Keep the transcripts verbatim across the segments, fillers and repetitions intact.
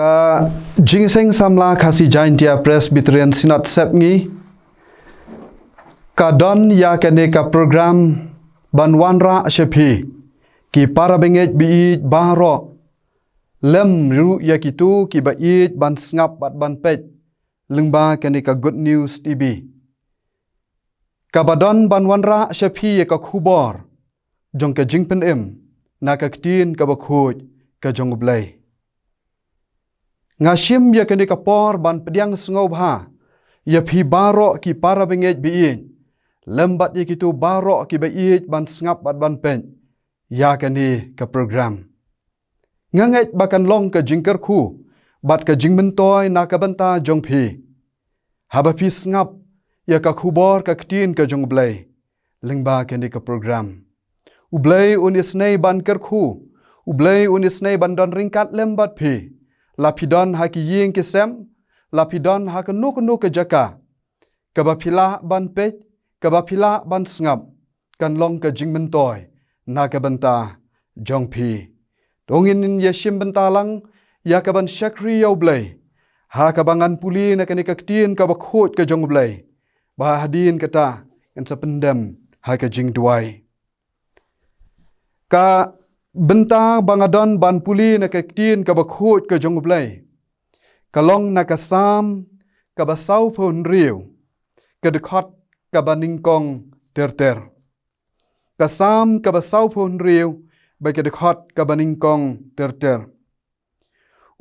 Ka Jingseng Samla Khasi Jaintia Presbyterian Synod Sepngi ka don ïa kane ka program ban wanrah sha phi ki para bangeit baieit baroh, lem ruh ïa kito kiba ïeit ban sngap bad ban peit lyngba kane ka Good News T V. Kaba don ban wanrah sha phi ïa ka khubor jong ka jingpynim na ka Ktien kaba khuid ka jong U Blei. Nga shim ïa kane ka por ban pdiang sngewbha ïa phi baroh ki para bangeit baieit, lem bad ïa kito baroh kiba ïeit ban sngap bad ban peit ïa kane ka program. Nga ngeit ba kan long ka jingkyrkhu bad ka jingmyntoi na ka bynta jong phi haba phi sngap ïa ka khubor ka Ktien ka jong U Blei lyngba kane ka program. U Blei un isynei ban kyrkhu, U Blei un isynei ban don ryngkat lem bad phi, la phi don ha ki ïing ki sem, la phi don ha kano kano ka jaka. Kaba phi lah ban peit, kaba phi lah ban sngap, kan long ka jingmyntoi na ka bynta jong phi. To ngin ïa shim bynta lang ïa kaban shakri ïa U Blei ha kaba ngan pule na kane ka Ktien kaba khuid ka jong U Blei, bad hadien kata ngin sa pyndem ha ka jingduwai. Ka bynta ba nga don ban pule na ka Ktien kaba khuid ka jong U Blei ka long na ka Salm kaba sawphew hynriew, ka dkhot kaba nyngkong ter ter. Ka Salm kaba sawphew hynriew, bad ka dkhot kaba nyngkong ter ter.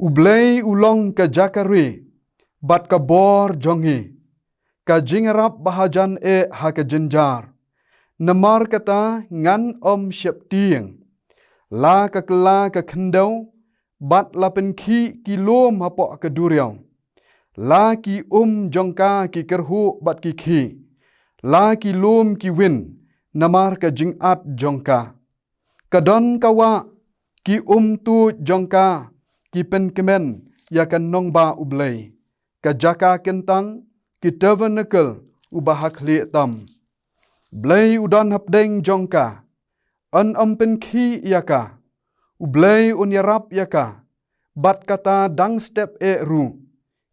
U Blei u long ka jaka rieh bad ka bor jong ngi, ka jingïarap ba hajan eh ha ka jynjar. Namar kata ngan ym sheptieng. La ka kylla ka khyndew bad la pynkhih ki lum hapoh ka duriaw. La ki um jong ka ki kyrhuh bad ki khih, la ki lum ki win namar ka jingat jong ka. Ka don ka wah, ki um tuid jong ka ki pynkmen ïa ka nongbah U Blei, ka jaka kyntang, ki tabernacle uba ha khlieh tam. Blei u don hapdeng jong ka, yn ym pynkhih ïa ka. U Blei un ïarap ïa ka, bad kata dang step eh ruh.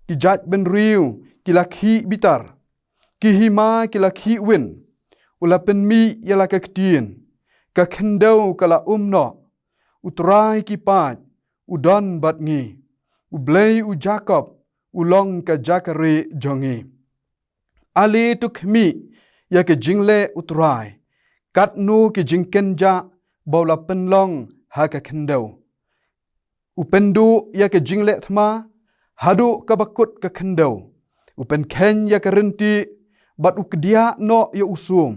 Ki jaitbynriew ki la khih bitar, ki hima ki la khih win. U la pynmih ïa la ka ktien, ka khyndew ka la um noh. U Trai ki paid u don bad ngi. U Blei u Jakob u long ka jaka rieh jong ngi. Ale to khmih ïa ka jingleh U Trai, katno ki jingkynjah ba u la pynlong ha ka khyndew. U pynduh ïa ka jingleh thma haduh kaba kut ka khyndew. U pynkheiñ ïa ka ryntieh bad u kdiah noh ïa u sum.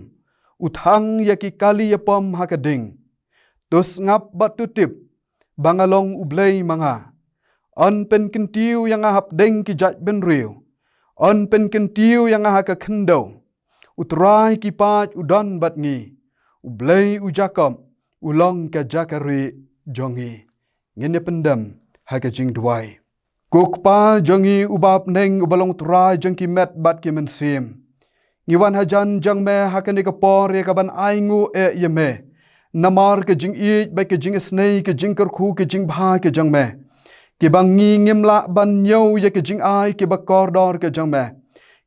U thang ïa ki kali ïapom ha ka ding. To sngap bad to tip ba nga long U Blei ma nga. Yn pynkyntiew ïa nga hapdeng ki jaitbynriew. Yn pynkyntiew ïa nga ha ka khyndew. U Trai ki paid u don bad ngi. U Blei u Jakob u long ka jaka rieh jong ngi. Ngin ïa pyndem ha ka jingduwai. Ko Kpa jong ngi uba ha bneng, uba long Trai jong ki met bad ki mynsiem, ngi wan hajan jong me ha kane ka por ïa kaban ainguh eh ïa me namar ka jingïeit bad ka jingisynei, ka jingkyrkhu, ka jingbha ka jong me, kiba ngi ngim lah ban ñiew ïa ka jingai kiba kordor ka jong me,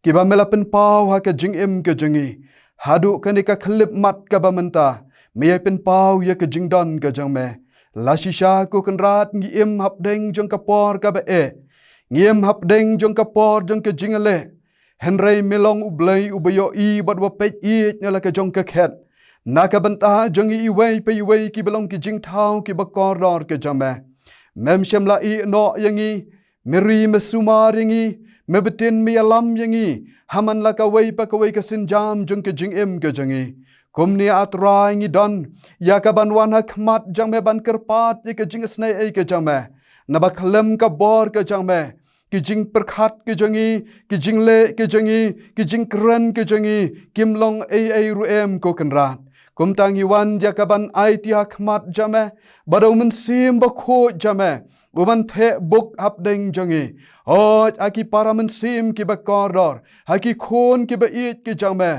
kiba me la pynpaw ha ka jingim ka jong ngi. Haduh kane ka khyllipmat kaba mynta me ïai pynpaw ïa ka jingdon ka jong me. Lashisha ko Kynrad ngi im hapdeng jong ka por kaba eh. Ngi im hapdeng jong ka por jong ka jingleh. Hynrei me long U Blei uba ïohi bad uba peit ïeit na la ka jong ka khet. Na ka bynta jong ngi iwei pa iwei kiba long ki jingthaw kiba kordor ka jong me. Mem shym la ïehnoh ïa ngi, me ri me sumar ïa ngi, me btin me ïalam ïa ngi ha man la kawei pa kawei ka sienjam jong ka jingim ka jong ngi. Kumne A Trai ngi don ïa kaban wan ha khmat jong me ban kyrpad ïa ka jingisynei ei ka jong me. Naba khlem ka bor ka jong me, ki jingpyrkhat ka jong ngi, ki jingleh ka jong ngi, ki jingkren ka jong ngi kim long ei ei ruh em ko Kynrad. Kumta ngi wan ïa kaban aiti ha khmat jong me, bad U Mynsiem Bakhuid jong me u ban theh buk hapdeng jong ngi. Hooid ha ki para mynsiem kiba kordor, ha ki khun kiba ïeit ki jong me,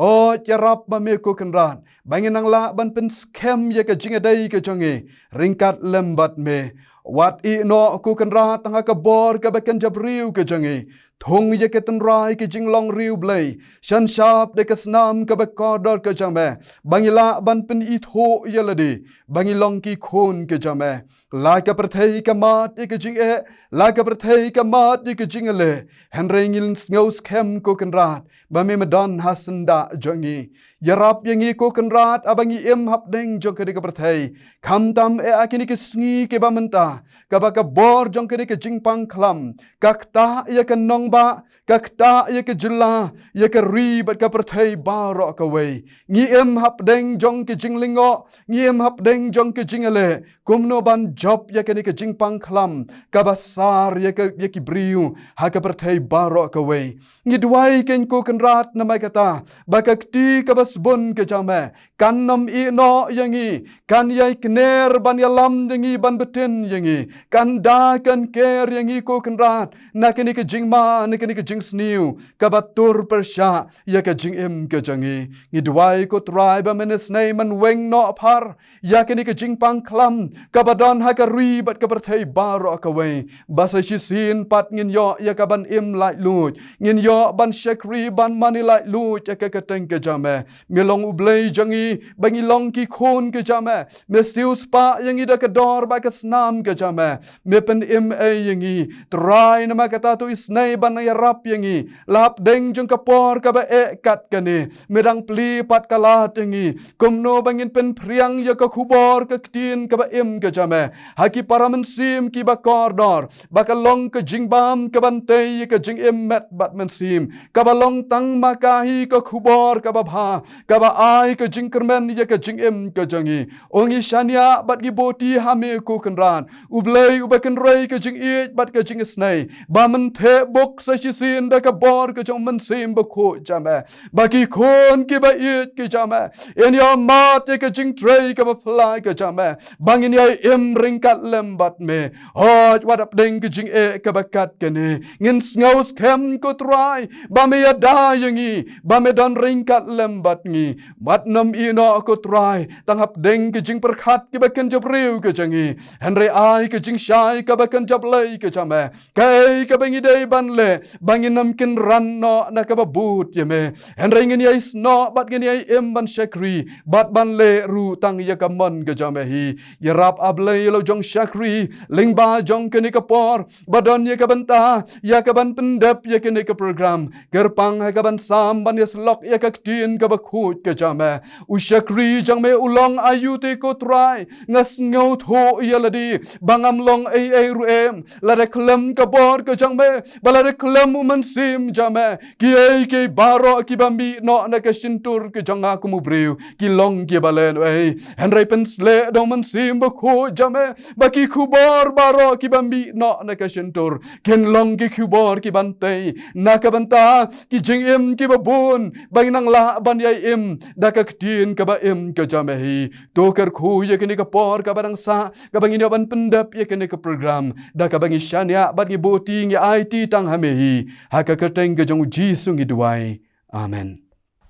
hooid ïarap ma me ko Kynrad ba ngin nang lah ban pynskhem ïa ka jingïadei ka jong ngi ryngkat lem bad me. Wat ïeh noh ko Kynrad tang ha ka bor kaba kynja briew ka jong ngi. Thung ïa ka tynrai ka jinglong riewblei, shan shap da ka snam kaba kordor ka jong me, ba ngi lah ban pynithuh ïa lade ba ngi long ki khun ka jong me. La ka pyrthei ka mad ïa ka jingeh, la ka pyrthei ka mad ïa ka jingïaleh, hynrei ngin sngew skhem ko Kynrad ba me me don ha syndah jong ngi. Ïarap ïa ngi ko Kynrad, haba ngi im hapdeng jong kane ka pyrthei, khamtam eh ha kine ki sngi kiba mynta, kaba ka bor jong kane ka jingpang khlam ka ktah ïa ka nongbah, ka ktah ïa ka jylla, ïa ka ri bad ka pyrthei baroh kawei. Ngi im hapdeng jong ka jinglyngngoh, ngi im hapdeng jong ka jingïaleh. Kumno ban jop ïa kane ka jingpang khlam kaba sar ïa ka, ïa ki briew ha ka pyrthei baroh kawei. Ngi duwai kein ko Kynrad namar kata ba ka kti kaba sbun ka jong me kan nym ïeh noh ïa ngi, kan ïai kner ban ïalam ïa ngi, ban btin ïa ngi, kan da kan ker ïa ngi ko Kynrad na kane ka jingma, na kane ka jingsniew kaba tur pyrshah ïa ka jingim ka jong ngi. Ngi duwai ko Trai ba men isynei men weng noh phar ïa kane ka jingpang khlam kaba don ha ka ri bad ka pyrthei baroh kawei, ba sa shisien pat ngin ïoh ïa ka ban im laitluid, ngin ïoh ban shakri ban mane laitluid ïa ka kyrteng ka jong me. Me long U Blei jong ngi, ba ngi long ki khun ka jong me. Me siewspah ïa ngi da ka dor bad ka snam ka jong me. Me pynim ei ïa ngi Trai, namar kata to isynei ban ïarap ïa ngi la hapdeng jong ka por kaba eh kat kane. Me dang plie pat ka lad ïa ngi kumno ba ngin pynphriang ïa ka khubor ka ktien kaba im ka jong me ha ki para mynsiem kiba kordor, ba ka long ka jingbam ka ban tei ïa ka jingim met bad mynsiem, kaba long tang ma ka hi ka khubor kaba bha, kaba ai ka jingkyrmen ïa ka jingim ka jong ngi. O ngi shaniah bad ngi buhti ha me ko Kynrad, U Blei uba kynrei ka jingïeit bad ka jingisynei, ba men theh buk sa shisien da ka bor ka jong u Mynsiem Bakhuid jong me, ba ki khun kiba ïeit ki jong me yn ïoh mad ïa ka jingtrei kaba phylla ka jong me, ba ngin ïai im ryngkat lem bad me. Hooid, wat hapdeng ka jingeh kaba kat kane, ngin sngew skhem ko Trai ba me ïada ïa ngi, ba me don ryngkat lem bad ngi. Wat nym ïeh noh ko Trai tang hapdeng ka jingpyrkhat kiba kynja briew ka jong ngi, hynrei ai ka jingshai kaba kynja Blei ka jong me. Kaei kaba ngi dei ban leh, ba ngin nym kynran noh na kaba bud ïa me, hynrei ngin ïai snoh bad ngin ïai im ban shakri bad ban leh ruh tang ïa ka mon ka jong me hi. Ïarap A Blei ïa la u jong shakri lyngba jong kane ka por ba don ïa ka bynta ïa ka ban pyndep ïa kane ka program. Kyrpang ha ka ban sam ban ïasyllok ïa ka ktien kaba khuid ka jong me. U shakri jong me u long aïu te ko Trai, nga sngewthuh ïa lade ba ngam long ei ei ruh em, lada khlem ka bor ka jong me, ba lada khlem u Mynsiem jong me, kiei kiei baroh kiba mih noh na ka shyntur ka jong nga kum u briew ki long kiba lehnohei. Hynrei pynshlur da u Mynsiem Bakhuid jong me ba ki khubor baroh kiba mih noh na ka shyntur kin long ki khubor ki ban tei na ka bynta ki jingim kiba bun ba ngin nang lah ban ïai im da ka ktien kaba im ka jong me hi. To kyrkhu ïa kane ka por kaba dang sah kaba ngin ïoh ban pyndep ïa kane ka program, da kaba ngi shaniah bad ngi buhti ngi aiti tang ha me hi. Ha ka kyrteng ka jong u Jisu ngi duwai. Amen.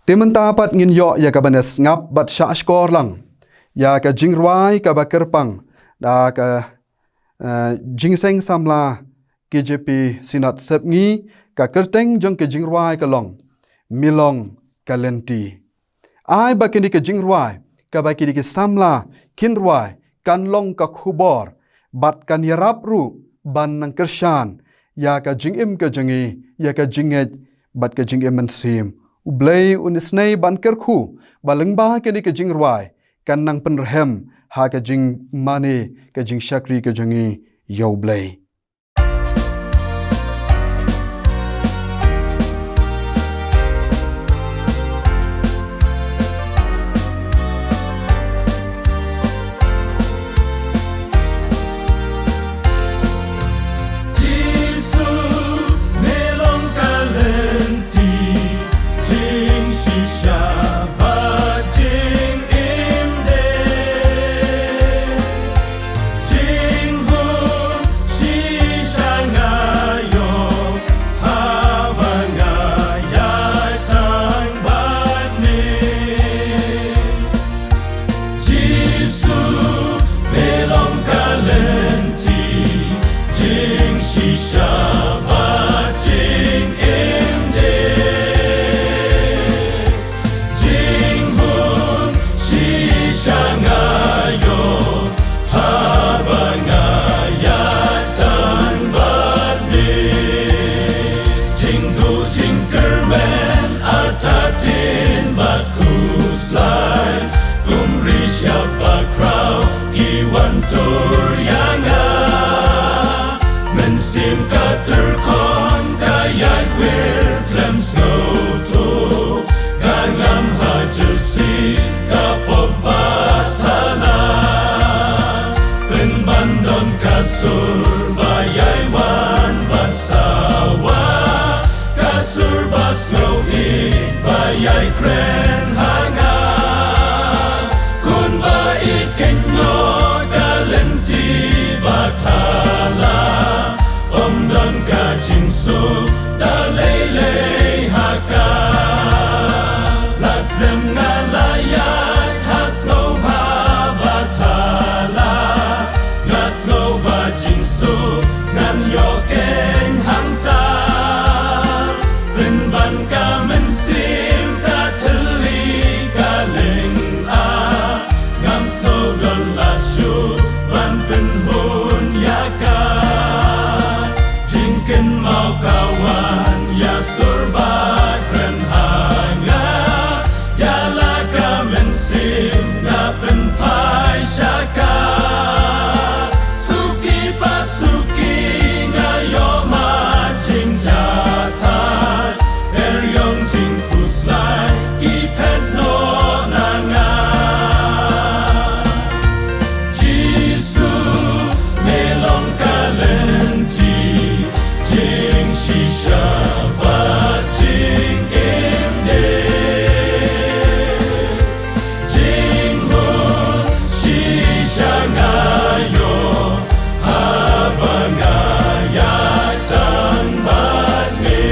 Te mynta pat ngin ïoh ïa ka ban ïasngap bad shahshkor lang ïa ka jingrwai kaba kyrpang da ka, eh, Jingseng Samla K J P Synod Sepngi. Ka kyrteng jong ka jingrwai ka long Milong Ka Lynti. Ai ba kine ki jingrwai kaba kine ki samla kin rwai kan long ka khubor bad kan ïarap ruh ban nang kyrshan ïa ka jingim ka jong ngi, ïa ka jingngeit bad ka jingim mynsiem. U Blei un isynei ban kyrkhu ba lyngba kine ki jingrwai kan nang pynrhem ha ka jingmane, ka jingshakri ka jong ngi ïa U Blei. Ban pynhun ïa ka jingkynmaw ka wan ïa sur ba kren ha nga, ïa la ka mynsiem nga pynphai sha ka. Suki pa suki nga ïoh ma jingjatai, er ïong jingkhuslai ki phet noh na nga. Jisu, me long ka lynti, jingshisha bad jingim de. Jinghun shisha nga ïoh, haba nga ïaid tang bad me.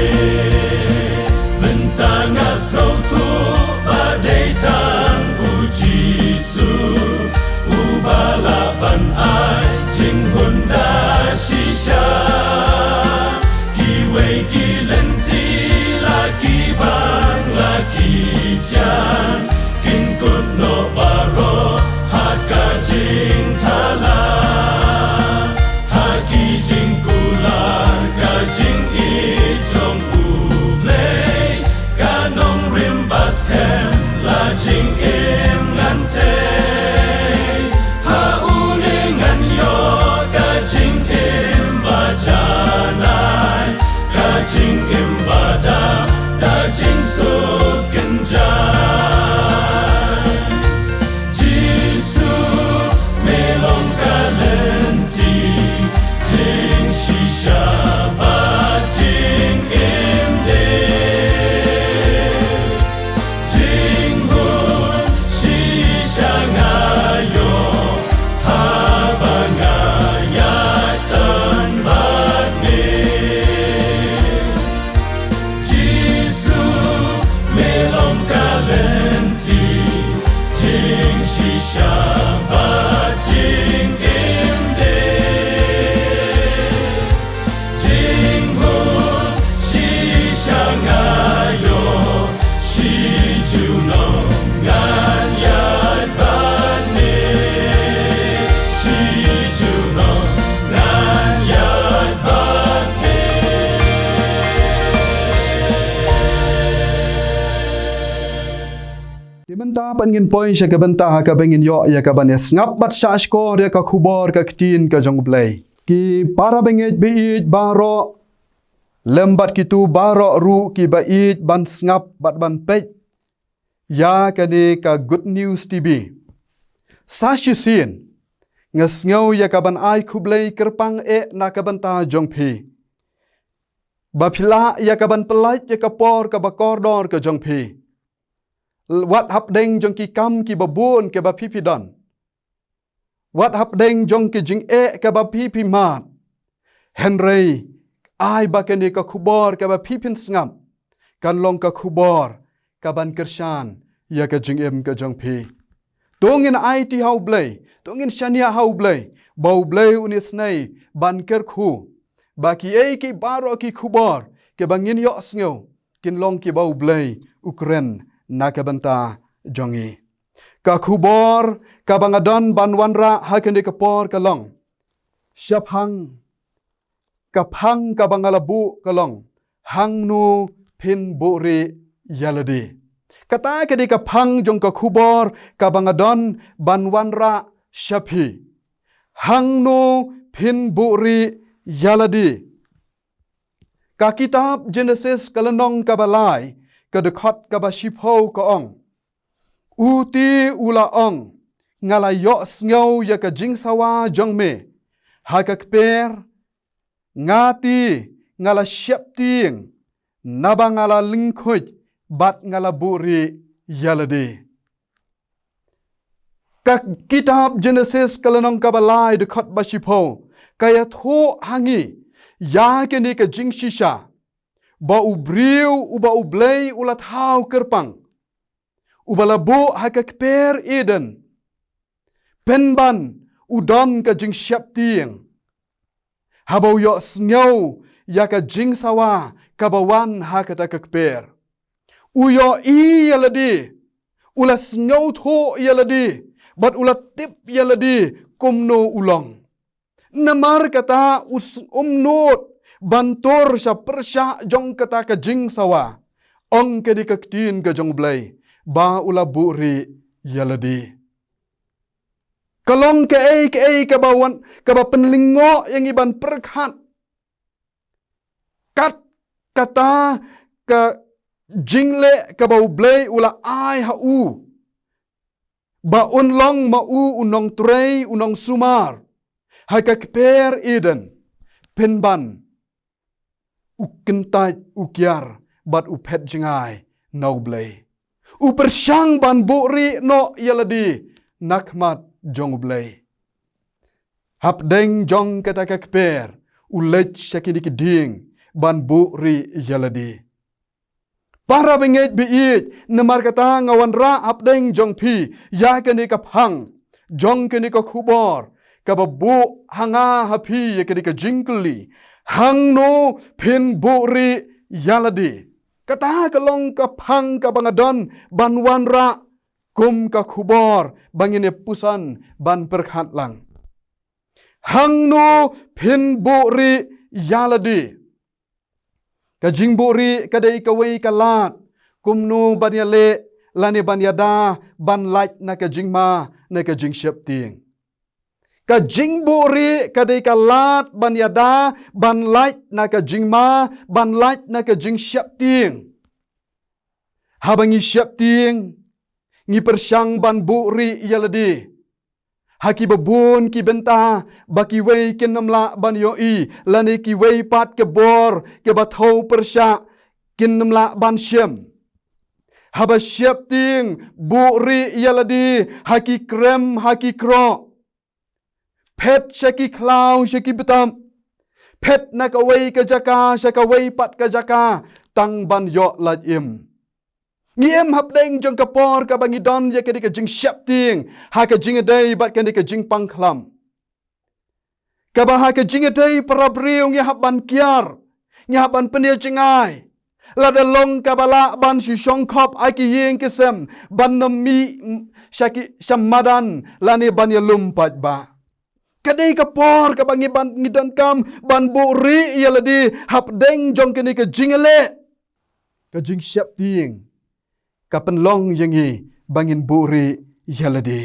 Mynta nga sngewthuh ba dei tang u Jisu uba lah ban ai jinghun da shisha. Kiwei ki lynti, la ki bang la ki thiang, kin kut noh baroh ha ka jingthala. Ha ki jingkular ka jingïeit jong U Blei, ka nongrim ba skhem la jingim ngan tei. Ha une ngan ïoh ka jingim ba janai, ka jingim ba dap da jingsuk kynjai. Jisu, me long ka lynti, jingshisha bad jingim de. Jinghun shisha nga ïoh, haba nga ïaid tang bad me. Jisu, me long ka lynti, jingshisha bad jingim de. Jinghun shisha nga ïoh, shi junom ngan ïaid bad me. Shi junom ngan ïaid bad me. Te mynta pat ngin poi sha ka bynta ha kaba ngin ïoh ïa kaban ïa sngap bad shahshkor ïa ka khubor ka ktien ka jong U Blei. Ki para bangeit ba ïeit baroh, lem bad kito baroh ruh kiba ïeit ban sngap bad ban peit ïa kane ka Good News T V. Sa shisien nga sngew ïa kaban ai khublei kyrpang eh na ka bynta jong phi, ba phi lah ïa kaban pyllait ïa ka por kaba kordor ka jong phi, wat hapdeng jong ki kam kiba bun kiba phi phi don, wat hapdeng jong ki jingeh kaba phi phi mad. Hynrei ai ba kane ka khubor kaba phi phin sngap kan long ka khubor kaban kyrshan ïa ka jingim ka jong phi. To ngin aiti ha U Blei, to ngin shaniah ha U Blei, ba U Blei un isynei ban kyrkhu ba kiei kiei baroh ki khubor kiba ngin ïohsngew kin long kiba U Blei u kren na ka bynta jong ngi. Ka khubor kaba nga don ban wanrah ha kane ka por ka long, shaphang ka phang kaba nga la buh ka long, hangno phin buhrieh ïa lade. Kata ka dei ka phang jong ka khubor kaba nga don ban wanrah sha phi, hangno phin buhrieh ïa lade. Ka kitab Jenesis ka lynnong kaba lai, ka dkhot kaba shiphew ka ong, u te u la ong, nga la ïohsngew ïa ka jingsawa jong me ha ka kper, nga te nga la sheptieng, naba nga la lyngkhuid bad nga la buhrieh ïa lade. Ka kitab Jenesis ka lynnong kaba lai dkhot ba shiphew ka ïathuh ha ngi ïa kane ka jingshisha, ba u briew uba U Blei u la thaw kyrpang, uba la buh ha ka kper Eden, pynban u don ka jingsheptieng haba u ïohsngew ïa ka jingsawa kaba wan ha kata ka kper. U ïohi ïa lade, u la sngewthuh ïa lade, bad u la tip ïa lade kumno u long. Namar kata u s-, um nud ban tur sha pyrshah jong kata ka jingsawa, ong kane ka ktien ka jong U Blei, ba u la buhrieh ïa lade. Ka long kaei kaei kaba wan, kaba pynlyngngoh ïa ngi ban pyrkhat kat kata ka jingleh kaba U Blei u la ai ha u, ba un long ma u u nongtrei, u nongsumar ha ka kper Eden, pynban u kyntait, u kiar bad u phet jngai na U Blei. U pyrshang ban buhrieh noh ïa lade na khmat jong U Blei. Hapdeng jong kata ka kper, u leit sha kine ki dieng ban buhrieh ïa lade. Para bangeit ba ïeit, namar kata nga wanrah hapdeng jong phi ïa kane ka phang jong kane ka khubor, kaba buh ha nga ha phi ïa kane ka jingkylli: Hangno phin buhrieh ïa lade? Kata ka long ka phang kaba nga don ban wanrah kum ka khubor ba ngin ïa puson ban pyrkhat lang. Hangno phin buhrieh ïa lade? Ka jingbuhrieh ka dei kawei ka lad kumno ban ïaleh lane ban ïada ban lait na ka jingma, na ka jingsheptieng. Ka jingbuhrieh ka dei ka lad ban ïada ban lait na ka jingma, ban lait na ka jingsheptieng. Haba ngi sheptieng, ngi pyrshang ban buhrieh ïa lade ha kiba bun ki bynta ba kiwei kin ym lah ban ïohi, lane kiwei pat ki bor kiba thew pyrshah kin ym lah ban shim. Haba sheptieng, buhrieh ïa lade ha ki krem, ha ki kroh. Phet sha ki khlaw, sha ki btap. Phet na kawei ka jaka sha kawei pat ka jaka tang ban ïoh lait im. Ngi im hapdeng jong ka por kaba ngi don ïa kane ka jingsheptieng ha ka jingïadei bad kane ka jingpang khlam, kaba ha ka jingïadei para briew ngi hap ban kiar, ngi hap ban pynïajngai. Lada long kaba lah ban shu shongkhop ha ki ïing ki sem ban ym mih sha ki, sha madan lane ban ïalum paidbah. Ka dei ka por kaba ngi ban, ngi donkam ban buhrieh ïa lade hapdeng jong kane ka jingïaleh. Ka jingsheptieng ka pynlong ïa ngi ba ngin buhrieh ïa lade.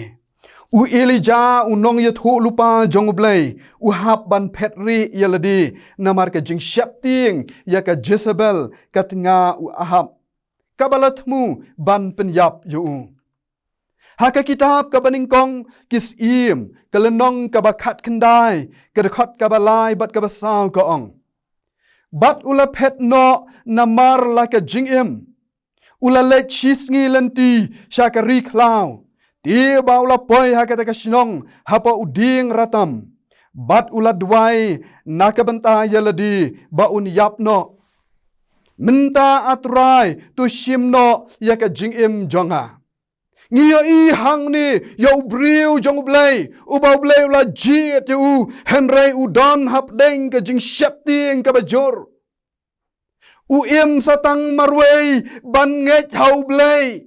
U Elijah, u nongïathuhlypa jong U Blei, u hap ban phet rieh ïa lade namar ka jingsheptieng ïa ka Jezebel, ka tnga u Ahab, kaba la thmu ban pynïap ïa u. Ha ka kitab kaba nyngkong Ki Syiem, ka lynnong kaba khatkhyndai, ka dkhot kaba lai bad kaba saw ka ong: Bad u la phet noh namar la ka jingim. U la leit shisngi lynti sha ka ri khlaw, te ba u la poi ha kata ka shnong hapoh u dieng ratam. Bad u la duwai na ka bynta ïa lade ba un ïap noh. Mynta A Trai, to shim noh ïa ka jingim jong nga. Ngi ïohi hangne ïa u briew jong U Blei, uba U Blei u la jied ïa u, hynrei u don hapdeng ka jingsheptieng kaba jur. U im sa tang marwei ban ngeit ha U Blei.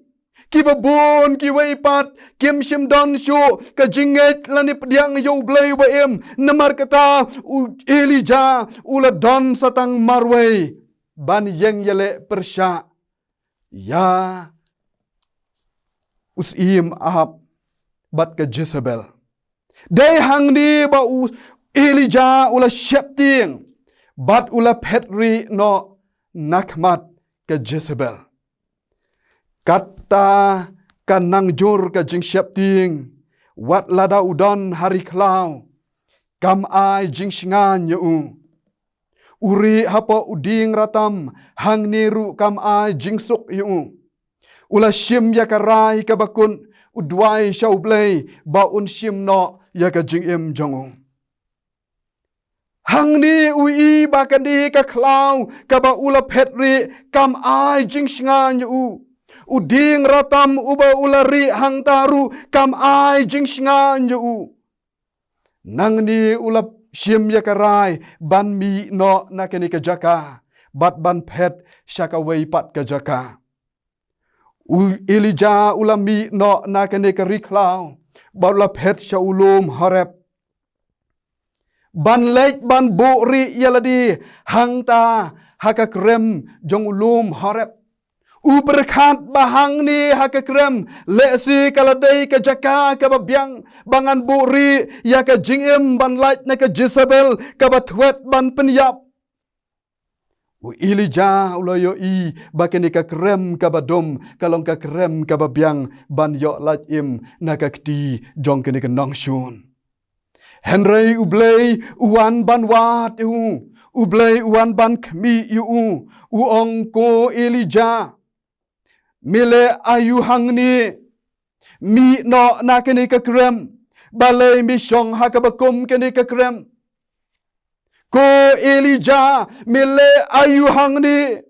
Kiba bun kiwei pat kim shym don shuh ka jingngeit lane pdiang ïa U Blei uba im. Namar kata u Elijah u la don sa tang marwei ban ïeng ïaleh pyrshah ïa u Syiem Ahab bad ka Jezebel. Dei hangne ba u Elijah u la sheptieng bad u la phet rieh noh na khmat ka Jezebel. Kata ka nang jur ka jingsheptieng, wat lada u don ha ri khlaw, kam ai jingshngaiñ ïa u. U rieh hapoh u dieng ratam, hangne ruh kam ai jingsuk ïa u. U la shim ïa ka rai kaba kut, u duwai sha U Blei ba un shim noh ïa ka jingim jong u. Hangne u ïohi ba kane ka khlaw kaba u la phet rieh kam ai jingshngaiñ ïa u. U dieng ratam uba u la rieh hangta ruh kam ai jingshngaiñ ïa u. Nangne u la shim ïa ka rai ban mih noh na kane ka jaka bad ban phet sha kawei pat ka jaka. U Elijah u la mih noh na kane ka ri khlaw bad u la phet sha u lum Horeb. ban leit ban buhrieh ïa lade hangta ha ka krem jong u lum Horeb. U pyrkhat ba hangne ha ka krem, lehse ka la dei ka jaka kaba biang ba ngan buhrieh ïa ka jingim ban lait na ka Jezebel kaba thwet ban pynïap. U Elijah u la ïohi ba kane ka krem kaba dum ka long ka krem kaba biang ban ïoh lait im na ka kti jong kane ka nongshun. Hynrei U Blei u wan ban wad ïa u, U Blei u wan ban khmih ïa u, u ong, ko Elijah, me leh aïu hangne? Mih noh na kane ka krem, balei me shong ha kaba kum kane ka krem? Ko Elijah, me leh aïu hangne?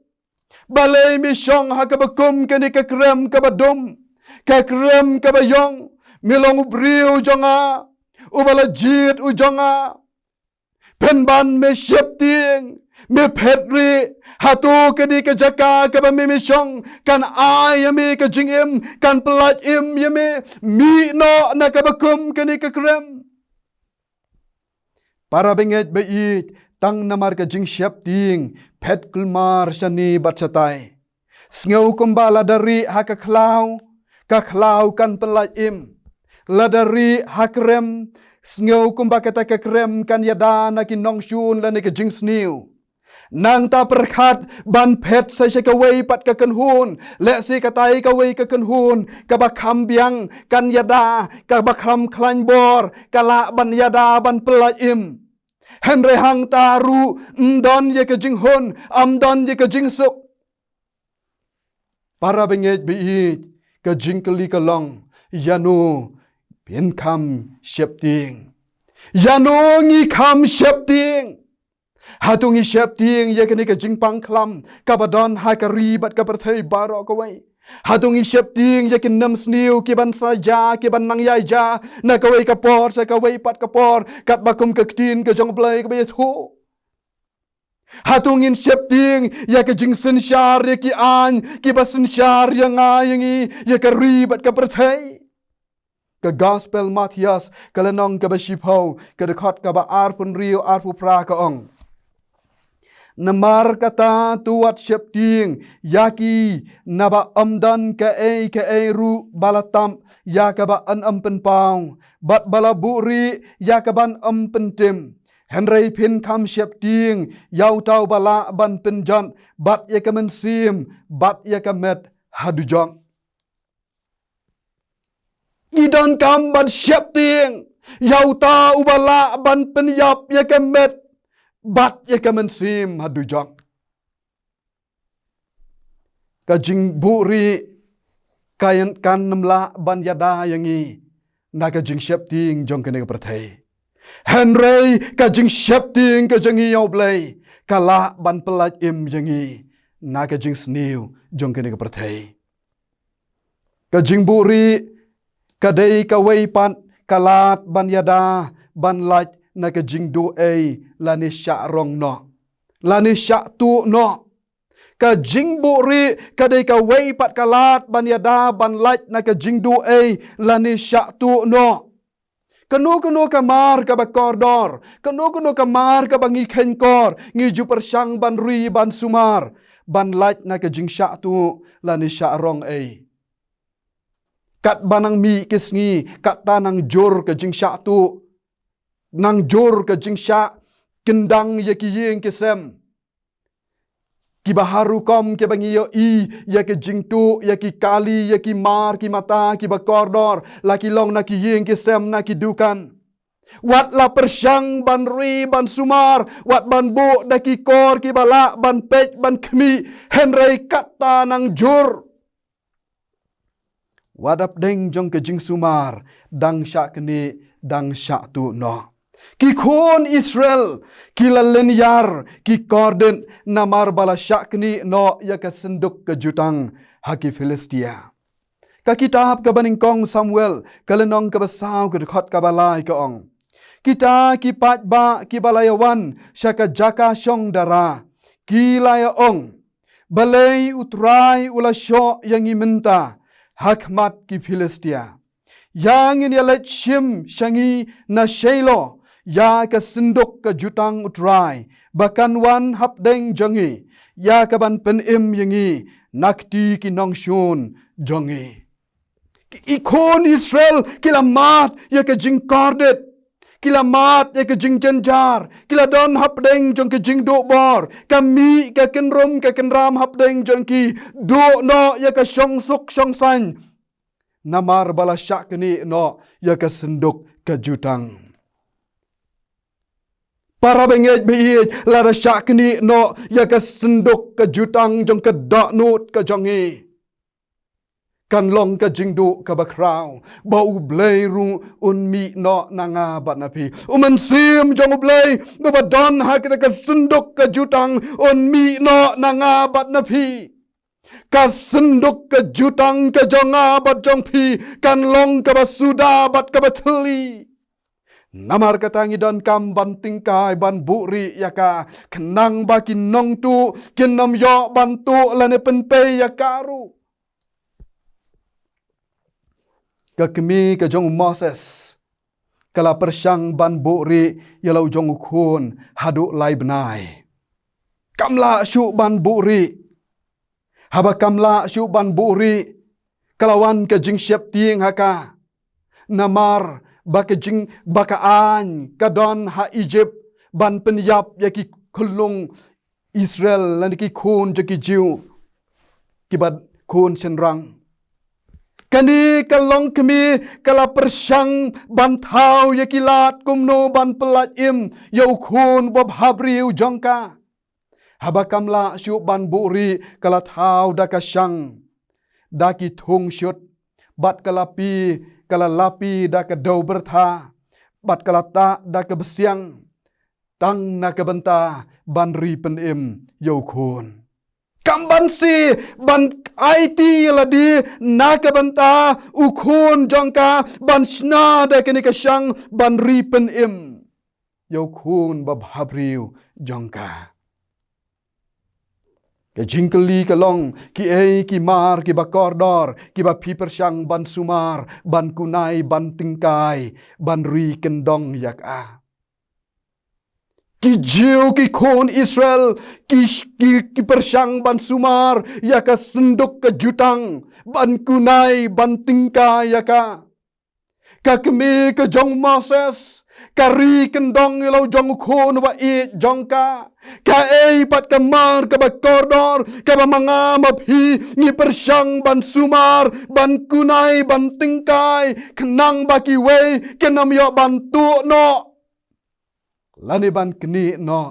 Balei me shong ha kaba kum kane ka krem kaba dum, ka krem kaba ïong? Me long u briew jong nga, uba la jied u jong nga. Pynban me sheptieng, me phet rieh, hato kane ka jaka kaba me me shong kan ai ïa me ka jingim, kan pyllait im ïa me? Mih noh na kaba kum kane ka krem. Para bangeit ba ïeit, tang namar ka jingsheptieng phet kulmar shane bad shatai. Sngew kumba lada rieh ha ka khlaw, ka khlaw kan pyllait im. Lada rieh ha krem, sngew kumba kata ka krem kan ïada na ki nongshun lane ka jingsniew. Nangta pyrkhat ban phet sa sha kawei pat ka kynhun, lehse katai kawei ka kynhun kaba kham biang kan ïada, kaba kham khlaiñ bor, ka lah ban ïada ban pyllait im. Hynrei hangta ruh ym don ïa ka jinghun, ym don ïa ka jingsuk. Para bangeit ba ïeit, ka jingkylli ka long, ïano phin kham sheptieng? Ïano ngi kham sheptieng? Hato ngi sheptieng ïa kane ka jingpang khlam kaba don ha ka ri bad ka pyrthei baroh kawei? Hato ngi sheptieng ïa ki nemsniew ki ban sa jia, ki ban nang ïai jia na kawei ka por sha kawei pat ka por, katba kum ka ktien ka jong U Blei kaba ïathuh? Hato ngin sheptieng ïa ka jingsynshar ïa ki aiñ kiba synshar ïa nga ïa ngi, ïa ka ri bad ka pyrthei? Ka Gospel Mathaios, ka lynnong kaba shiphew, ka dkhot kaba arphew hynriew, arphew phra ka ong: Namar kata to wat sheptieng ïa ki, naba ym don kaei kaei ruh ba la tap ïa kaban ym pynpaw, bad ba la buhrieh ïa kaban ym pyntim. Hynrei phin kham sheptieng ïa uta uba lah ban pynjot bad ïa ka mynsiem bad ïa ka met ha dujok. Ngi donkam ban sheptieng ïa uta uba lah ban pynïap ïa ka met bad ïa ka mynsiem ha dujok. Ka jingbuhrieh ka ïan kan ym lah ban ïada ïa ngi na ka jingsheptieng jong kane ka pyrthei. Hynrei ka jingsheptieng ka jong ngi ïa U Blei ka lah ban pyllait im ïa ngi na ka jingsniew jong kane ka pyrthei. Ka jingbuhrieh ka dei kawei pat ka lad ban ïada ban lait na ka jingduh ei lane shah rong noh, lane shah tuh noh. Ka jingbuhrieh ka dei kawei pat ka lad ban ïada ban lait na ka jingduh ei lane shah tuh noh. Kano kano ka mar kaba kordor, kano kano ka mar kaba ngi kheiñ kor, ngi ju pyrshang ban ri ban sumar ban lait na ka jingshah tuh lane shah rong ei. Katba nang mih ki sngi, katta nang jur ka jingshah tuh, nang jur ka jingshah kyndang ïa ki ïing ki sem. Kiba har rukom kiba ngi ïohi ïa ki jingtuh, ïa ki kali, ïa ki mar ki mata kiba kordor, la ki long na ki ïing ki sem, na ki dukan. Wat la pyrshang ban ri ban sumar, wat ban buh da ki kor kiba lah ban peit ban khmih, hynrei katta nang jur. Wat hapdeng jong ka jingsumar dang shah knieh, dang shah tuh noh. Ki khun Israel ki la lynñiar, ki kordit namar ba la shah knieh noh ïa ka synduk ka jutang ha ki Philistia. Ka kitab kaba nyngkong Samuel, ka lynnong kaba saw, ka dkhot kaba lai ka ong: Kita ki paidbah kiba la ïawan sha ka jaka shong dara ki la ïa ong: Balei U Trai u la shoh ïa ngi mynta ha khmat ki Philistia? Ïa ngin ïa leit shim sha ngi na Shiloh, ïa ka synduk ka jutang U Trai, ba kan wan hapdeng jong ngi, ïa kaban pynim ïa ngi na kti ki nongshun jong ngi. Ki khun Israel ki la mad ïa ka jingkordit, ki la mad ïa ka jingjynjar, ki la don hapdeng jong ka jingduh bor, ka mih ka kynrum ka kynram hapdeng jong ki, duh noh ïa ka shongsuk shongsaiñ. Namar ba la shah knieh noh ïa ka synduk ka jutang. Para bangeit baieit, lada shah knieh noh ïa ka synduk ka jutang jong ka dohnud ka jong ngi, kan long ka jingduh kaba khraw ba U Blei ruh un mih noh na nga bad na phi. U Mynsiem jong U Blei uba don ha kata ka synduk ka jutang un mih noh na nga bad na phi. Ka synduk ka jutang ka jong nga bad jong phi kan long kaba suda bad kaba thylli. Namar kata ngi donkam ban tyngkai ban buhrieh ïa ka, khnang ba ki nongtuh kin ym ïoh ban tuh lane pynpei ïa ka ruh. Ka kmie ka jong u Moses ka la pyrshang ban buhrieh ïa la u jong u khun haduh lai bnai. Kam lah shuh ban buhrieh. Haba kam lah shuh ban buhrieh, ka la wan ka jingsheptieng ha ka. Namar ba ka jing, ba ka aiñ ka don ha Egypt ban pynïap ïa ki khyllung Israel lane ki khun jong ki Jiw, kiba khun shynrang. Kane ka longkmie ka la pyrshang ban thaw ïa ki lad kumno ban pyllait im ïa u khun babhabriew jong ka. Haba kam lah shuh ban buhrieh, ka la thaw da ka shang, da ki thung shut, bad ka la plie, ka la lapi da ka dew byrtha, bad ka la tah da ka bsiang, tang na ka bynta ban ri pynim ïa u khun. Kam ban shu ban aiti ïa lade na ka bynta u khun jong ka, ban shna da kane ka shang ban ri pynim ïa u khun babhabriew jong ka. Ka jingkylli ka long, kiei ki mar kiba kordor kiba phi pyrshang ban sumar, ban kunai, ban tyngkai, ban ri kyndong ïa ka? Ki Jiw, ki khun Israel, ki, ki, ki pyrshang ban sumar ïa ka synduk ka jutang, ban kunai, ban tyngkai ïa ka. Ka kmie ka jong u Moses ka ri kyndong ïa la u jong u khun ba ïeit jong ka. Kaei pat ka mar kaba kordor kaba ma nga ma phi ngi pyrshang ban sumar, ban kunai, ban tyngkai, khnang ba kiwei kin ym ïoh ban tuh noh lane ban knieh noh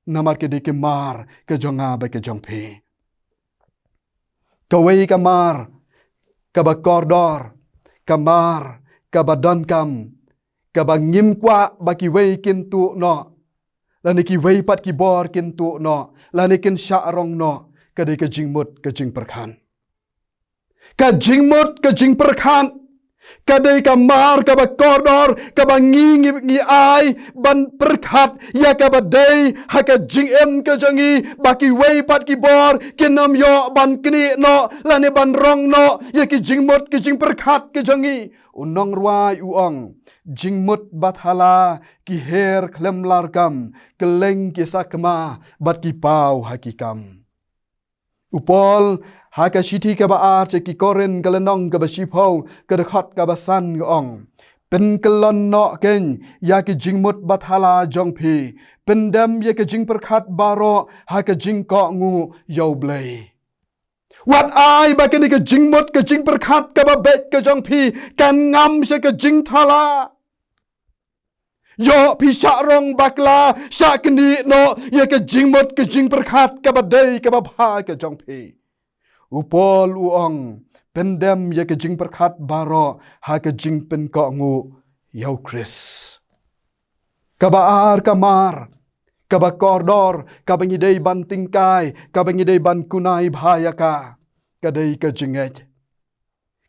namar ka dei ka mar ka jong nga bad ka jong phi. Kawei ka mar kaba kordor, ka mar kaba donkam, kaba ngim kwah ba kiwei kin tuh noh, lane kiwei pat ki bor kin tuh noh, lane kin shah rong noh, ka dei ka jingmut ka jingpyrkhat. Ka jingmut ka jingpyrkhat ka dei ka mar kaba kordor kaba ngi, ngi, ngi ai ban pyrkhat ïa kaba dei ha ka jingim ka jong ngi, ba kiwei pat ki bor kin ym ïoh ban knieh noh lane ban rong noh ïa ki jingmut ki jingpyrkhat ka jong ngi. U nongrwai u ong, jingmut bathala ki her khlem larkam, kylleng ki sakma bad ki paw ha ki kam. U Paul ha ka shithi kaba ar sha ki Korinth, ka lynnong kaba shiphew, ka dkhot kaba san, ka ong, pynkyllon noh kein ïa ki jingmut bathala jong phi, pyndem ïa ka jingpyrkhat baroh ha ka jingkohnguh ïa U Blei. Wat ai ba kane ka jingmut ka jingpyrkhat kaba beit ka jong phi kan ngam sha ka jingthala. Ïoh phi shah rong bakla, shah knieh noh ïa ka jingmut ka jingpyrkhat kaba dei kaba bha ka jong phi. U Paul u ong, pyndem ïa ka jingpyrkhat baroh ha ka jingpynkohnguh ïa U Khrist. Kaba ar ka mar kaba kordor kaba ngi dei ban tyngkai, kaba ngi dei ban kunai bha ïa ka, ka dei ka jingngeit.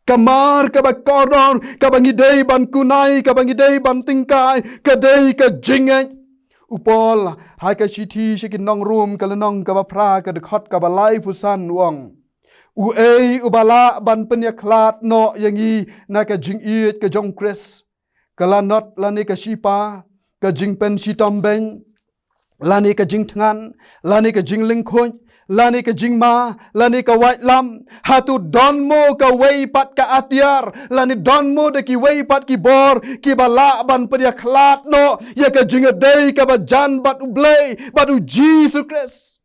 Ka mar kaba kordor kaba ngi dei ban kunai, kaba ngi dei ban tyngkai, ka dei ka jingngeit. U Paul ha ka shithi sha ki nong Rom, ka lynnong kaba phra, ka dkhot kaba laiphew san, u ong, uei uba lah ban pynïakhlad noh ïa ngi na ka jingïeit ka jong U Khrist? Ka lanot lane ka shipa, ka jingpynshitom beiñ, lane ka jingthngan, lane ka jinglyngkhuid, lane ka jingma, lane ka waitlam, hato don mo kawei pat ka atiar, lane don mo da kiwei pat ki bor, kiba lah ban pdiah khlad noh ïa ka jingïadei kaba jan bad U Blei, bad U Jisu Khrist,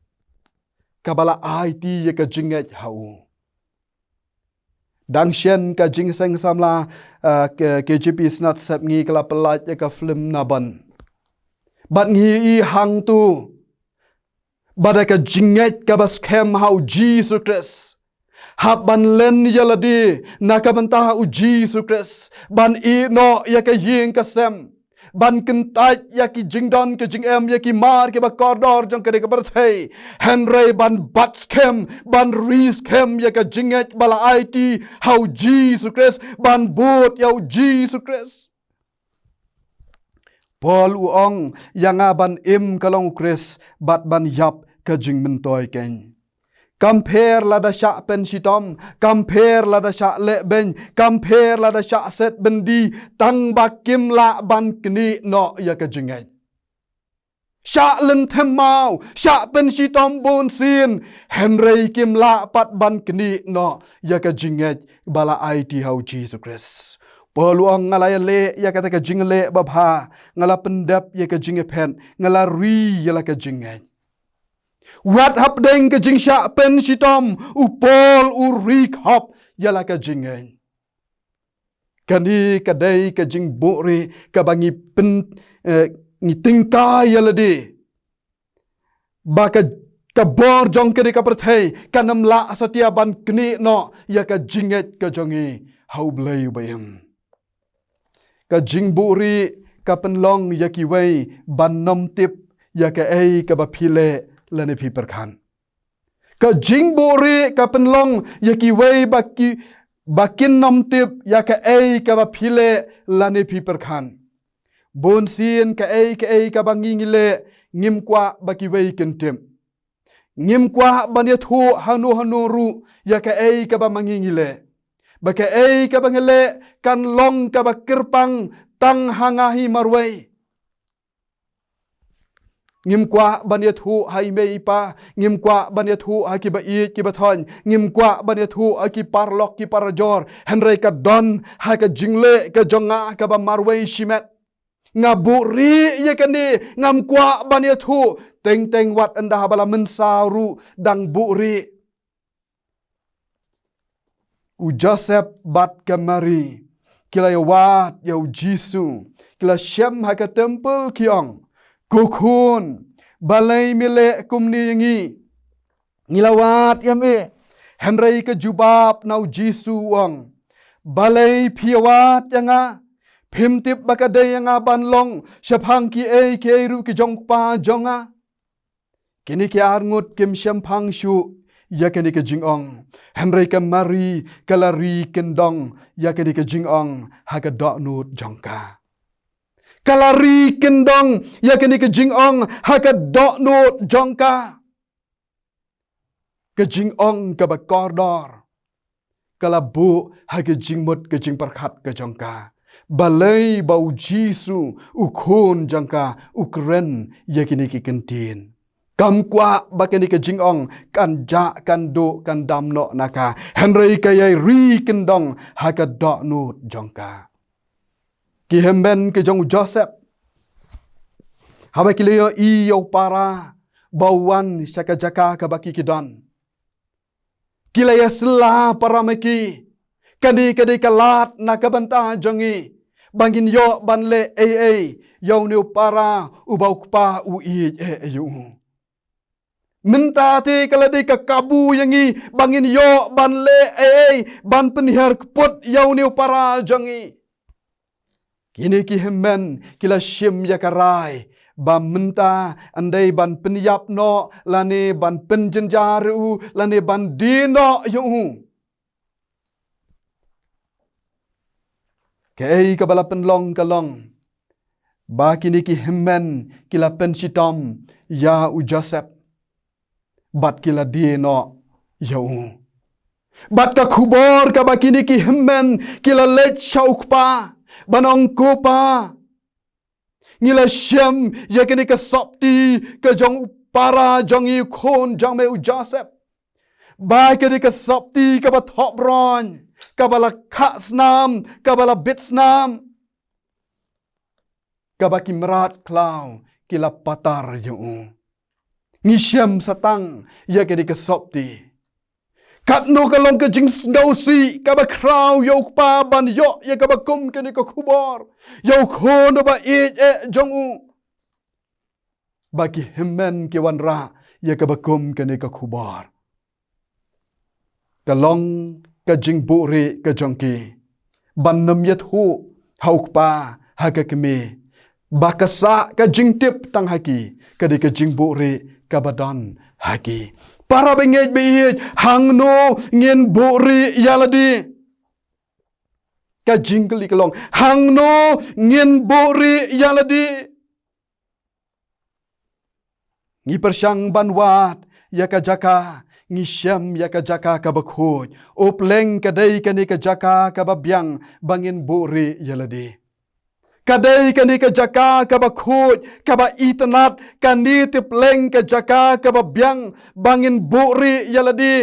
kaba la aiti ïa ka jingngeit ha u. Dang shen ka Jingseng Samla, ah, ka, K J P Snat Sepngi ka la pyllait ïa ka film Nabon. Bad ngi i hangto ba da ka jingngeit kaba skhem ha U Jisu Khrist, hap ban len ïa lade na ka bynta U Jisu Khrist, ban ïeh noh ïa ka ïing ka sem, ban kyntait ïa ki jingdon ki jingem, ïa ki mar kiba kordor jong kane ka pyrthei, hynrei ban bat skhem, ban ri skhem ïa ka jingngeit ba la aiti ha U Jisu Khrist, ban bud ïa U Jisu Khrist. Paul u ong, ïa nga ban im ka long U Khrist, bad ban ïap ka jingmyntoi keiñ. Kam pher lada shah pynshitom, kam pher lada shah leh beiñ, kam pher lada shah set byndi, tang ba kim lah ban knieh noh ïa ka jingngeit. Shah lynthem maw, shah pynshitom bun sien, hynrei kim lah pat ban knieh noh ïa ka jingngeit ba la aiti ha U Jisu Khrist. Paul u ong, nga la ïaleh ïa kata ka jingleh babha, nga la pyndep ïa ka jingïaphet, nga la ri ïa la ka jingngeit. Wat hapdeng ka jingshah pynshitom, u Paul u ri khop ïa la ka jingngeit. Kane ka dei ka jingbuhrieh kaba ngi pyn, eh, ngi tyngkai ïa lade ba ka, ka bor jong kane ka pyrthei kan ym lah satia ban knieh noh ïa ka jingngeit ka jong ngi ha U Blei uba im. Ka jingbuhrieh ka pynlong ïa kiwei ban ym tip ïa kaei kaba phi leh lane phi pyrkhat. Ka jingbuhrieh ka pynlong ïa kiwei ba ki, ba kin ym tip ïa kaei kaba phi leh lane phi pyrkhat. Bun sien kaei kaei kaba ngi ngi leh, ngim kwah ba kiwei kin tip. Ngim kwah ban ïathuh hano hano ruh ïa kaei kaba ma ngi ngi leh. Ba kaei kaba ngi leh kan long kaba kyrpang tang ha nga hi marwei. Ngim kwah ban ïathuh ha i mei i pa, ngim kwah ban ïathuh ha kiba ïeit kiba thoiñ, ngim kwah ban ïathuh ha ki paralok ki parajor, hynrei ka don ha ka jingleh ka jong nga kaba marwei shimet. Nga buhrieh ïa kane, ngam kwah ban ïathuh, teng teng wat ynda haba la mynsaw ruh dang buhrieh. U Joseph bad ka Mari ki la ïawad ïa U Jisu, ki la shem ha ka templ ki ong, ko khun, balei me leh kumne ïa ngi? Ngi la wad ïa me. Hynrei ka jubab na U Jisu u ong, balei phi ïawad ïa nga? Phim tip ba ka dei ïa nga ban long shaphang kiei kiei ruh ki jong u Kpa jong nga? Kine ki arngut kim shemphang shuh ïa kane ka jingong. Hynrei ka Mari ka la ri kyndong ïa kane ka jingong ha ka dohnud jong ka. Ka la ri kyndong ïa kane ka jingong ha ka dohnud jong ka. Ka jingong kaba kordor ka la buh ha ka jingmut ka jingpyrkhat ka jong ka, balei ba U Jisu, U Khun jong ka, u kren ïa kine ki kyntien. Kam kwah ba kane ka jingong kan jah, kan duh, kan dam noh na ka, hynrei ka ïai ri kyndong ha ka dohnud jong ka. Ki hynmen ki jong u Joseph, haba ki la ïohi ïa u para ba u wan sha ka jaka kaba ki ki don, ki la ïasylla para ma ki, kane ka dei ka lad na ka bynta jong ngi ba ngin ïoh ban leh ei ei ïa une u para uba u kpa u ïeit eh ïa u. Mynta te ka la dei ka kabu ïa ngi ba ngin ïoh ban leh ei ei ban pynhiar kput ïa une u para jong ngi. Kine ki hynmen ki la shim ïa ka rai ba mynta ym dei ban pynïap noh lane ban pynjynjar ïa u lane ban die noh ïa u. Kaei kaba la pynlong ka long ba kine ki hynmen ki la pynshitom ïa u Joseph bad ki la die noh ïa u. Bad ka khubor kaba kine ki hynmen ki la leit sha u kpa ban ong, ko pa, Ngi la shem ïa kane ka sopti ka jong u para jong ngi, u khun jong me u Joseph. Ba kane ka sopti kaba thop rong, kaba la khah snam, kaba la bit snam, kaba ki mrad khlaw ki la patar ïa u. Ngi shem sa tang ïa kane ka sopti. Katno ka long ka jingsngewsih kaba khraw ïa u kpa ban ïoh ïa kaba kum kane ka khubor, ïa u khun uba ïeit eh jong u. Ba ki hynmen ki wanrah ïa kaba kum kane ka khubor. Ka long ka jingbuhrieh ka jong ki ban nym ïathuh ha u kpa, ha ka kmie, ba ka sah ka jingtip tang ha ki, ka dei ka jingbuhrieh kaba don ha ki. Para bangeit ba ïeit, hangno ngin buhrieh ïa lade? Ka jingkylli ka long, hangno ngin buhrieh ïa lade? Ngi pyrshang ban wad ïa ka jaka, ngi shem ïa ka jaka kaba khuid. U pleng ka dei kane ka jaka kaba biang ba ngin buhrieh ïa lade. Ka dei kane ka jaka kaba khuid, kaba itynnad, kane te pleng ka jaka kaba biang ba ngin buhrieh ïa lade,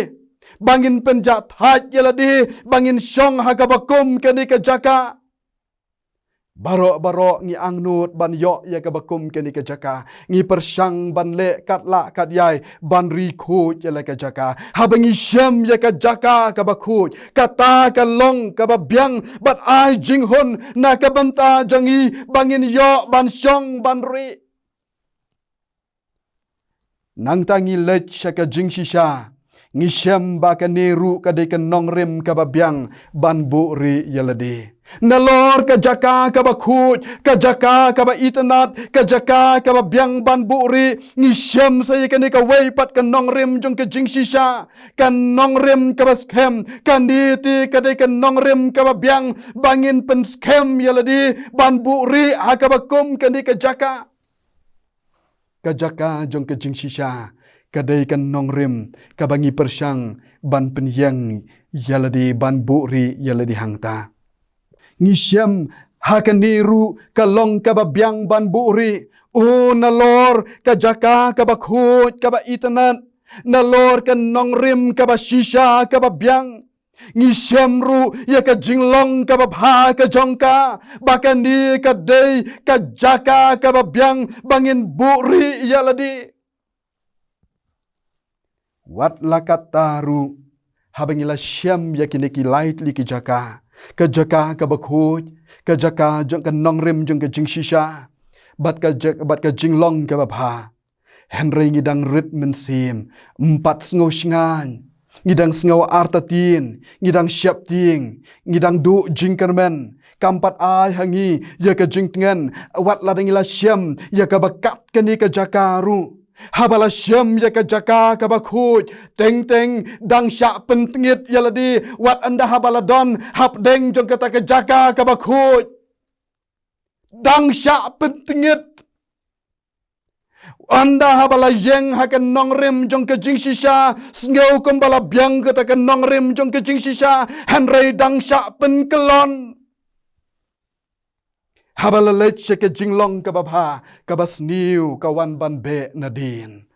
ba ngin pynjahthait ïa lade, ba ngin shong ha kaba kum kane ka jaka. Baroh baroh ngi angnud ban ïoh ïa kaba kum kane ka jaka. Ngi pyrshang ban leh katlah katïai ban ri khuid ïa la ka jaka. Haba ngi shem ïa ka jaka kaba khuid, kata ka long kaba biang bad ai jinghun na ka bynta jong ngi ba ngin ïoh ban shong ban ri. Nangta ngi leit sha ka jingshisha, ngi shem ba kane ruh ka dei ka nongrim kaba biang ban buhrieh ïa lade. Nalor ka jaka kaba khuid, ka jaka kaba itynnad, ka jaka kaba biang ban buhrieh, ngi shem sa ïa kane kawei pat ka nongrim jong ka jingshisha, ka nongrim kaba skhem. Kane te ka dei ka nongrim kaba biang ba ngin pynskhem ïa lade ban buhrieh ha kaba kum kane ka jaka. Ka jaka jong ka jingshisha ka dei ka nongrim kaba ngi pyrshang ban pynïeng ïa lade, ban buhrieh ïa lade hangta. Ngi shem ha kane ruh ka long kaba biang ban buhrieh. O nalor ka jaka kaba khuid kaba itynnad, nalor ka nongrim kaba shisha kaba biang, ngi shem ruh ïa ka jinglong kaba bha ka jong ka, ba kane ka dei ka jaka kaba biang ba ngin buhrieh ïa lade. Wat la katta ruh, haba ngi la shem ïa kine ki lai tylli ki jaka, ka jaka kaba khuid, ka jaka jong ka nongrim jong ka jingshisha, bad ka ja-, bad ka jinglong kaba bha, hynrei ngi dang rit mynsiem, ym pat sngew shngaiñ, ngi dang sngew artatien, ngi dang sheptieng, ngi dang duh jingkyrmen, kam pat ai ha ngi ïa ka jingtngen, wat lada ngi la shem ïa kaba kat kane ka jaka ruh. Haba la shem ïa ka jaka kaba khuid, teng teng dang shah pyntngit ïa lade, wat ynda haba la don hapdeng jong kata ka jaka kaba khuid. Dang shah pyntngit. Ynda haba la ïeng ha ka nongrim jong ka jingshisha, sngew kumba la biang kata ka nongrim jong ka jingshisha, hynrei dang shah pynkyllon. Haba la leit sha ka jinglong kaba bha, kaba sniew ka wan ban beh nadien.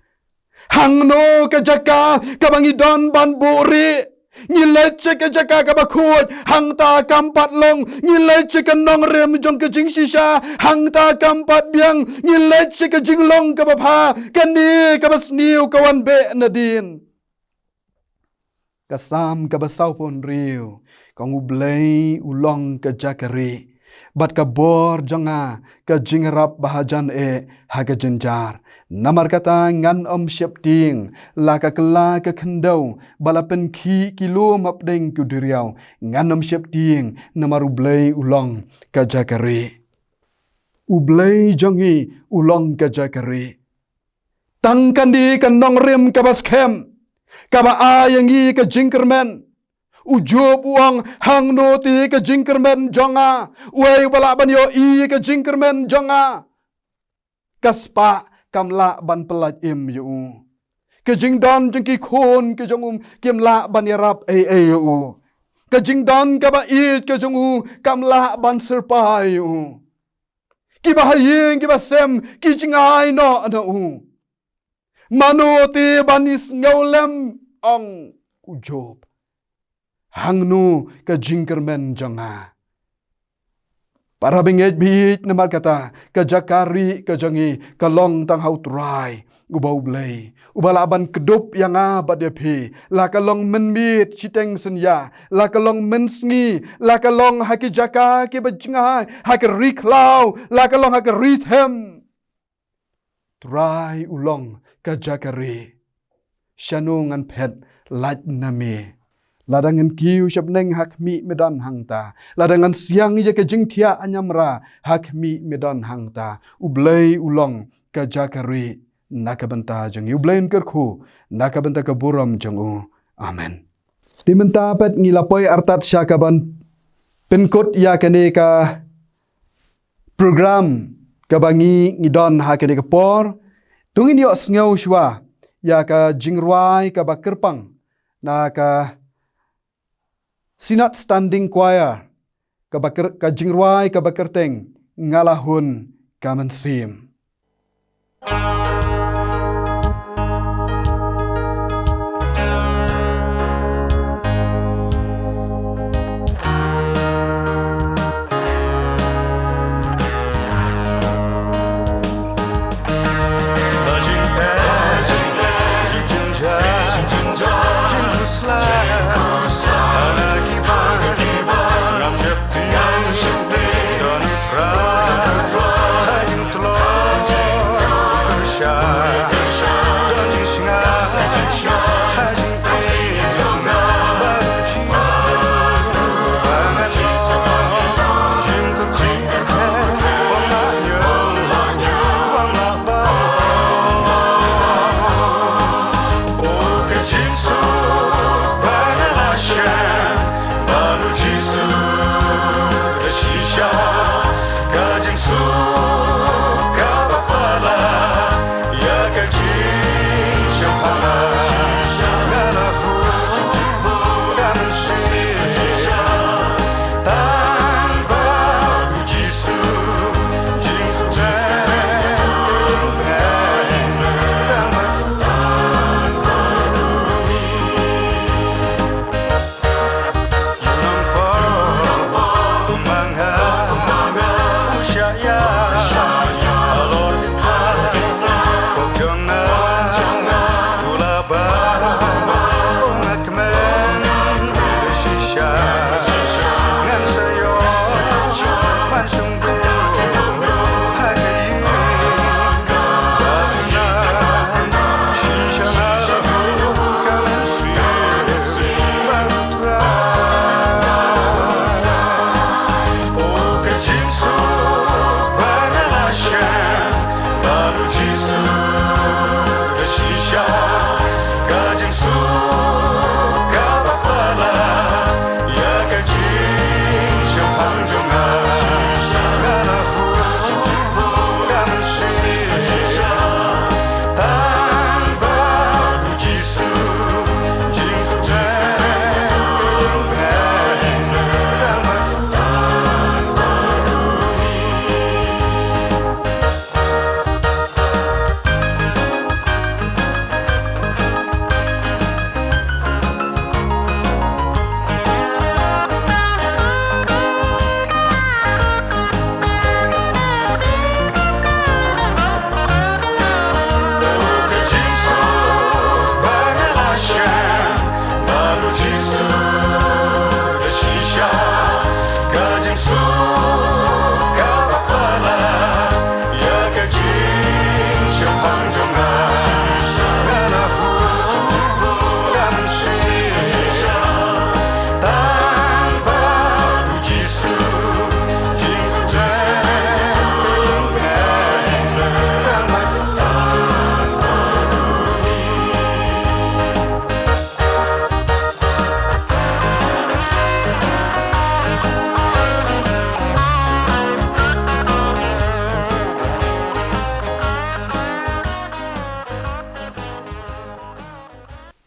Hangno ka jaka kaba ngi don ban buhrieh? Ngi leit sha ka jaka kaba khuid, hangta kam pat long. Ngi leit sha ka nongrim jong ka jingshisha, hangta kam pat biang. Ngi leit sha ka jinglong kaba bha, kane kaba sniew ka wan beh nadien. Ka Salm kaba sawphew hynriew ka ong, U Blei u long ka jaka rieh, bad ka bor jong nga ka jingïarap ba hajan eh ha ka jynjar. Namar kata ngan ym sheptieng, la ka kylla ka khyndew, ba la pynkhih ki lum hapdeng ki duriaw, ngan ym sheptieng, namar U Blei u long ka jaka rieh. U Blei jong ngi u long ka jaka rieh. Tang kane ka nongrim kaba skhem kaba ai ïa ngi ka jingkyrmen. U Job u ong, hangno te ka jingkyrmen jong nga? Uei uba lah ban ïohi ïa ka jingkyrmen jong nga? Ka spah kam lah ban pyllait im ïa u. Ka jingdon jong ki khun ki jong u kim lah ban ïarap ei ei ïa u. Ka jingdon kaba ïeit ka jong u kam lah ban syrpai ïa u. kiba ha ïing kiba sem ki jngai noh na u. Mano te ban ïasngewlem, ong u Job. Hangno ka jingkyrmen jong nga? Para bangeit baieit, namar kata ka jaka rieh ka jong ngi ka long tang ha u Trai uba U Blei uba lah ban kdup ïa nga bad ïa phi. La ka long mynmiet shiteng synñia, la ka long mynsngi, la ka long ha ki jaka kiba jngai, ha ka ri khlaw, la ka long ha ka ri them. Trai u long ka jaka rieh. Shano ngan phet lait na me? Lada ngan kiew sha bneng, ha khmih me don hangta. Lada ngan siang ïa ka jingthiah ñiamra, ha khmih me don hangta. U Blei u long ka jaka rieh na ka bynta jong ngi. U Blei un kyrkhu na ka bynta ka burom jong u. Amen. Te mynta pat ngi la poi artat sha kaban pynkut ïa kane ka program kaba ngi ngi don ha kane ka por. To ngin ïohsngew shuwa ïa ka jingrwai kaba kyrpang na ka Synod Standing Choir, kaba kyr-, ka jingrwai kaba kyrteng Nga La Hun Ka Mynsiem.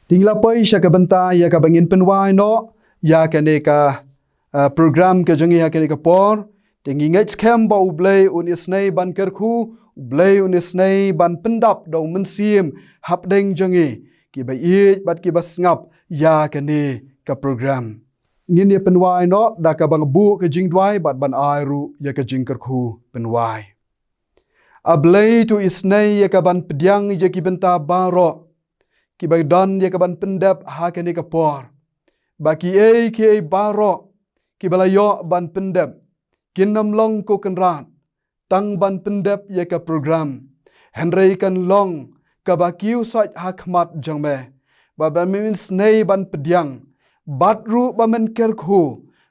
Te ngi la poi sha ka bynta ïa kaba ngin pynwai noh ïa kane ka, ah, program ka jong ngi ha kane ka por. Te ngi ngeit skhem ba U Blei un isynei ban kyrkhu, U Blei un isynei ban pyndap da U Mynsiem hapdeng jong ngi, kiba ïeit bad kiba sngap ïa kane ka program. Ngin ïa pynwai noh da kaba nga buh ka jingduwai bad ban ai ruh ïa ka jingkyrkhu pynwai. A Blei, to isynei ïa ka ban pdiang ïa ki bynta baroh kiba don ïa ka ban pyndep ha kane ka por, ba kiei kiei baroh kiba la ïoh ban pyndep kin ym long, ko Kynrad, tang ban pyndep ïa ka program, hynrei kan long kaba kiew sait ha khmat jong me, ba ba men isynei ban pdiang, bad ruh ba men kyrkhu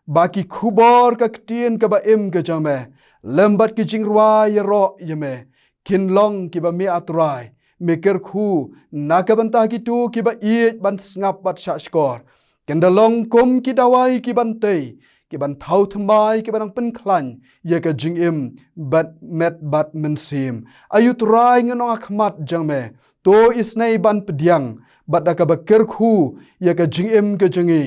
ba ki khubor ka ktien kaba im ka jong me lem bad ki jingrwai ïaroh ïa me kin long kiba me, A Trai, me kyrkhu na ka bynta kito kiba ïeit ban sngap bad shahshkor, kin da long kum ki dawai ki ban tei, ki ban thaw thymmai, ki ban nang pynkhlaiñ ïa ka jingim bad met bad mynsiem. Ai U Trai, ngi ong ha khmat jong me, to isynei ban pdiang bad da kaba kyrkhu ïa ka jingim ka jong ngi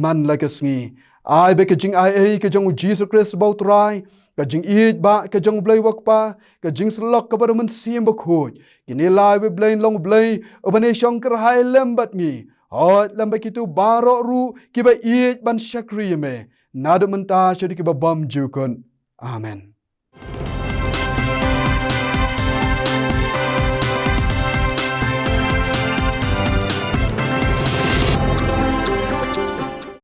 man la ka sngi. Ai ba ka jingai ei ka jong U Jisu Khrist ba U Trai, ka jingïeit ba ka jong U Blei U Kpa, ka jingsyllok kaba da U Mynsiem Bakhuid, kin ïaleh ba U Blei un long U Blei uba nang shong kyrhai lem bad ngi, hooid lem bad kito baroh ruh kiba ïeit ban shakri ïa me, naduh mynta shaduh kiba bym ju kut. Amen.